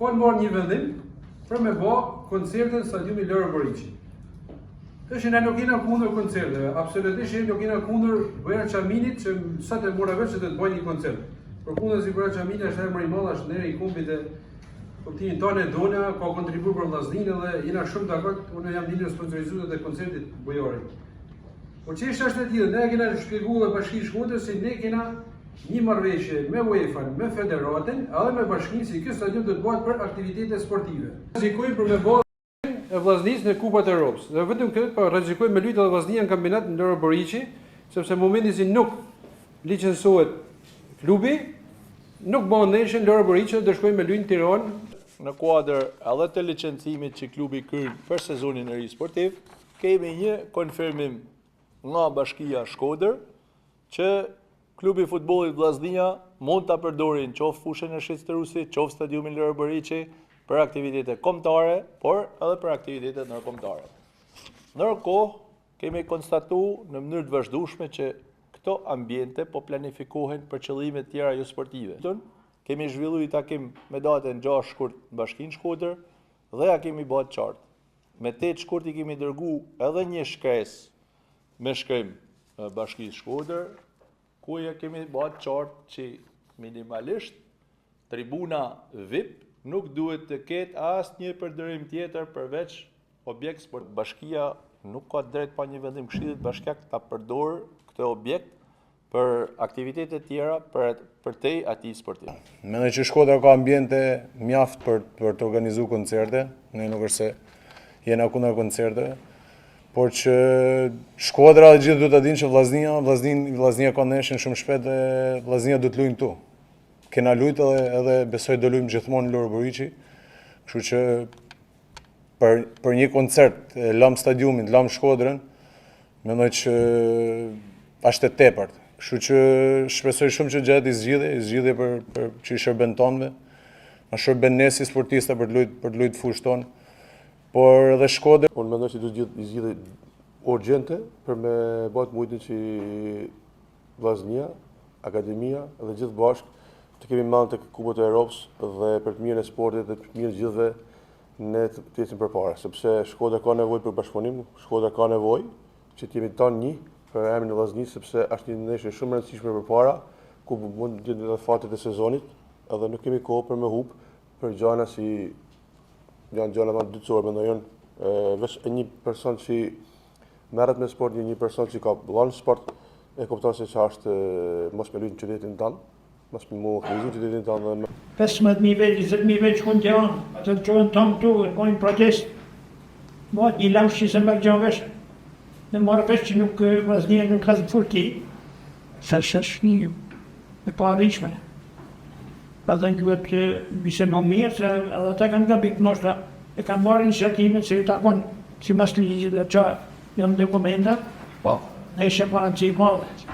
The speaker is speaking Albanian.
Kanë marrë një vendim për me bo koncerte në stadiumin Loro Boriçi. Tash ne nuk jena kundër koncerteve, absolutisht nuk jena kundër Bujar Qaminit që sot e mora vesh që do të bëjë një koncert. Përkundrazi Bujar Qamini është emër i madh, është nderi i kombit e kuptimin tonë e dona, ka kontribuar për Vllazninë dhe jena shumë dakord, unë jam një sponsorizues të koncertit Bujarit. Por çështja është e tillë, ne kena shpjeguar dhe Bashkisë Shkodrës se ne kena një marrëveshje me UEFA-n, me Federatën, edhe me Bashkinë se ky stadium do të bëhet për aktivitete sportive. Rrezikojmë për me bë e Vllaznisë në Kupat e Europës. Dhe vetëm këtë, po rrezikojmë me lujt edhe Vllaznia në kampionat në Loro Boriçi, sepse në momentin si nuk licencohet klubi, nuk bën ndeshje në Loro Boriçi dhe do shkojmë me lujt në Tiranë. Në kuadër edhe të licencimit që klubi kryen për sezonin e ri sportiv, kemi një konfirmim nga Bashkia Shkodër që klubi i futbollit Vllaznia mund ta përdorin qoftë fushën e Shec Terusit, qoftë stadiumin Loro Boriçi për aktivitete kombëtare, por edhe për aktivitete ndërkombëtare. Ndërkohë, kemi konstatu në mënyrë të vazhdueshme që këto ambiente po planifikohen për qëllime të tjera jo sportive. Kemi zhvillu një takim me datën 6 shkurt në Bashkinë Shkodër dhe ja kemi bërë të qartë. Me 8 shkurt i kemi dërgu edhe një shkresë me shkrim Bashkisë Shkodër, ku ja kemi bërë të qartë që minimalisht tribuna VIP nuk duhet të ketë asnjë përdorim tjetër përveç objekt sport. Bashkia nuk ka drejt pa një vendim këshillit bashkiak ta përdor këtë objekt për aktivitete tjera për përtej atij sportiv. Mendoj që Shkodra ka ambiente mjaft për për të organizuar koncerte, ne nuk është se jena kundër koncerteve, por që Shkodra dhe gjithë duhet ta dinë që Vllaznia, Vllaznin, Vllaznia ka ndeshjen shumë shpejt dhe Vllaznia do të luajnë këtu. Kena lujt edhe edhe besoj do luajmë gjithmonë në Loro Boriçi. Kështu që për për një koncert e lam stadiumin, lam Shkodrën, mendoj që është e tepërt. Kështu që shpresoj shumë që gjehet një zgjidhje, një zgjidhje për, për që i shërben tonëve, na shërben ne si sportista për të lujt për të lujt fushë tonë, por edhe Shkodër. Unë mendoj se duhet gjetë një zgjidhje urgjente për me bëhet mujtin që Vllaznia, Akademia dhe gjithë bashkë të kemi mend tek Kupat e Europës dhe për të mirën e sportit dhe për të mirën e gjithëve ne të ecim përpara, sepse Shkodra ka nevojë për bashkëpunim, Shkodra ka nevojë që të jemi tanë një për emrin e Vllaznisë, sepse është një ndeshje shumë e rëndësishme përpara, ku mund të jenë edhe fatet e sezonit, edhe nuk kemi kohë për me hup për gjana si janë gjana më dytësore, mendoj unë, veç e një person që merret me sport, një, një person që ka dhënë sport, e kupton se ça është mos me lujt në qytetin tënd, mos me mu krizu në qytetin tënd dhe me 15.000 vetë, 20.000 vetë shkon në Tiranë, atë të çohen tanë këtu, e bojnë protest. Bëhet një lëmsh që s'e merr gjë vesh. Në marrë vesh që nuk Vllaznia nuk ka fuqi. Sa është një e paarritshme. Pastaj duhet të bisedon mirë se edhe ata kanë gabim, ndoshta e kanë marrë iniciativën se ju takon sipas ligjit dhe ça janë dokumenta, po ne ishe pa rëndësi madhe.